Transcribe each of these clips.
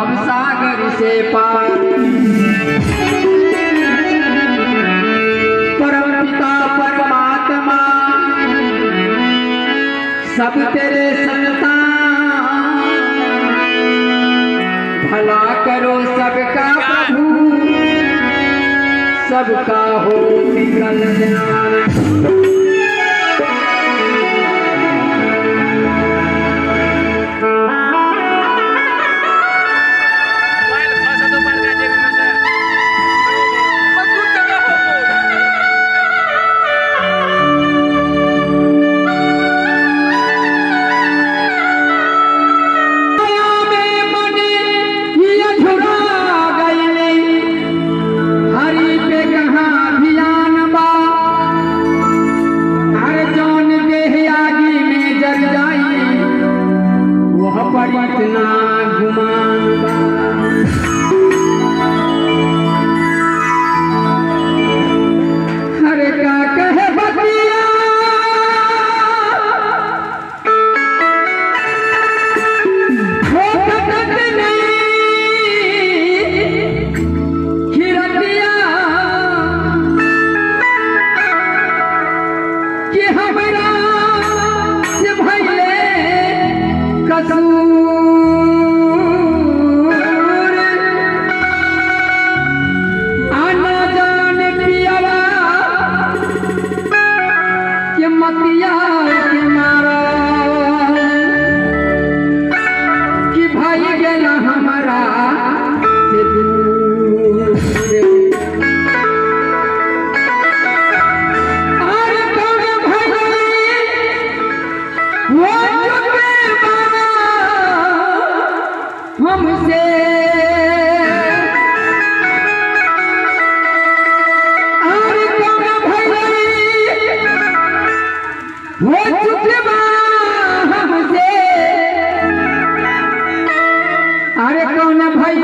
भवसागर से पार। परम पिता परमात्मा सब तेरे संतान, भला करो सबका प्रभु, सबका हो कल्याण। मोबाइल खसत ऊपर का जेबी में से। दू टका हो। माया में मन ये अधूरा गईले, हरि पे कहाँ ध्यान बा। हर जौन देह आगी में जल जाई, वह पर इतना गुमान बा। हर का कहे बतिया, हो कटत नहीं खिरतिया, कि हमरा से भइले कसूर। आना जान पियवा के मतिया के मारा, कि भाई गेला हमारा से दूर। और कौन भाई वो चुके बाबा हमसे, और कौन भाई वो चुके बा हमसे, अरे कौन भइल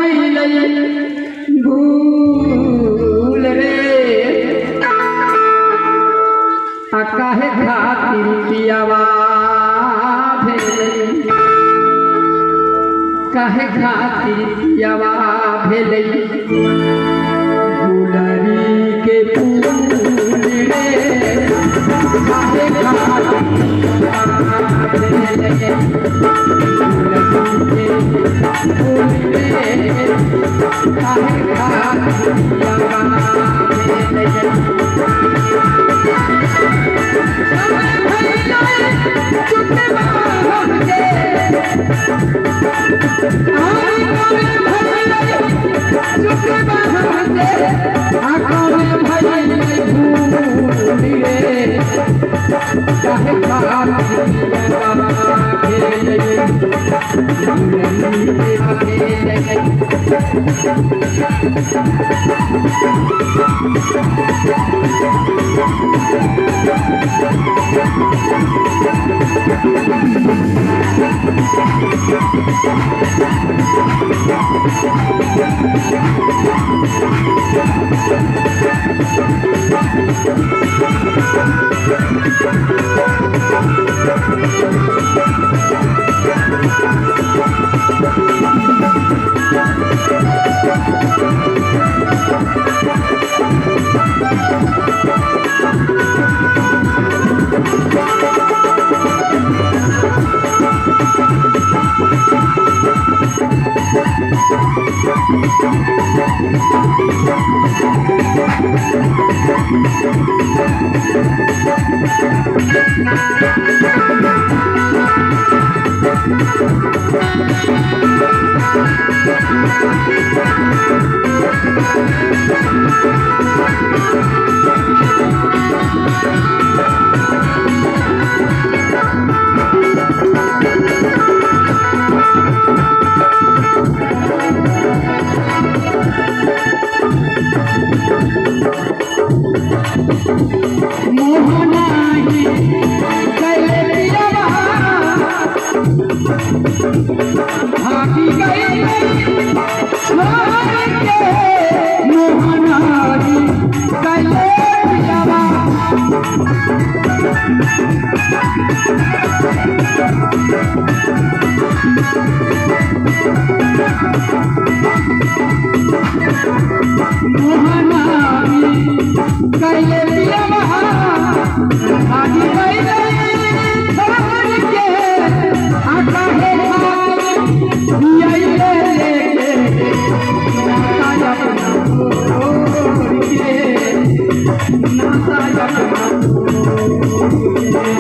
भूल रे, आ काहे खातिर पियावा भेलै, काहे खातिर पियावा भेलै गुलरी के फूल रे, काहे खातिर पियावा भेलै गुलरी के फूल रे, काहे खातिर पियावा भेलै। मोहनाही कैले पियवा, भागी गई छोड़ के, मोहनाही कैले पियवा। कैले पियवा आज कैले छोड़ के आ काहे खातिर पियले लेके नाता अपना तोड़ के नाता अपना तोड़ के।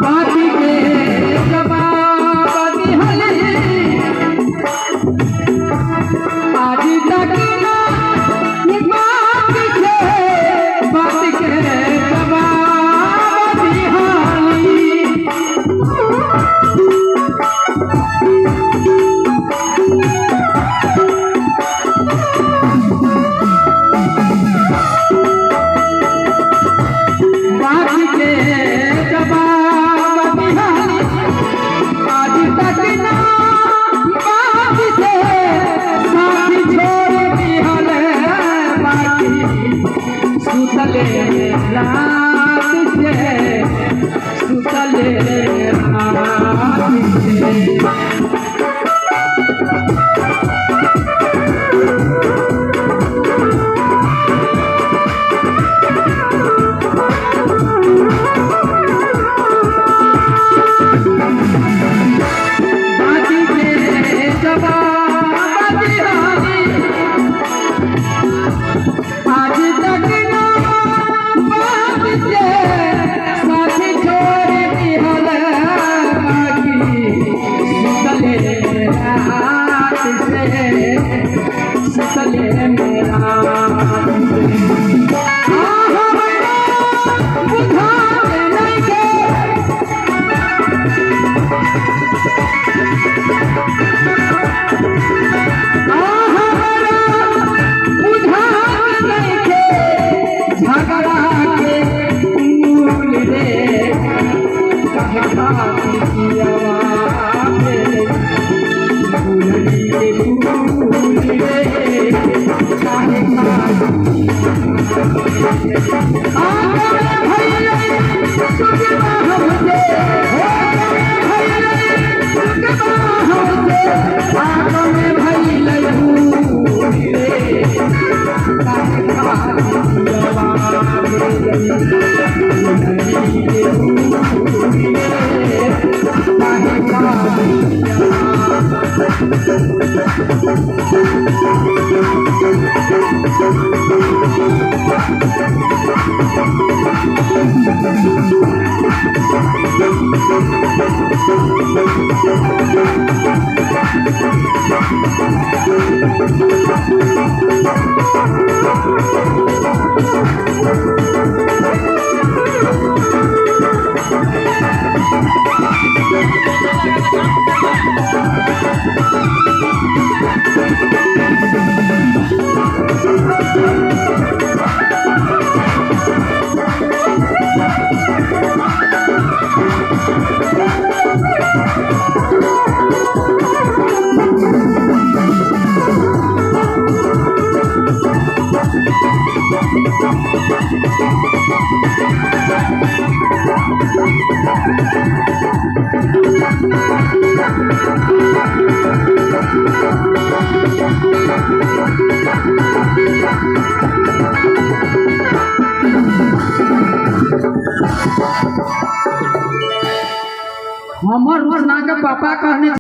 बात के जवाब दिहली आज तक ना बात के जवाब दिहली। बात के जवाब दिहली आज तक ना बात से साथी छोड़ दिहल बाकी सुतले रात से सुतले रात से। बात के जवाब दिहली आज तक ना बात से साथी छोड़ दिहल बाकी सुतले रात से सुतले रात से। आहा बड़ा बुझावे नइखे आहा बड़ा बुझावे नइखे झगड़ा के मूल रे काहे खातिर पियवा रे भूलनी के भूल रे काहे खातिर आगमे भइले सुखबा हमसे हो भइले सुखबा हमसे आगमे भइले भूल रे काहे खातिर पियवा रे भूलनी के भूल रे काहे खातिर पियवा। हमर रोजना के पापा कहने।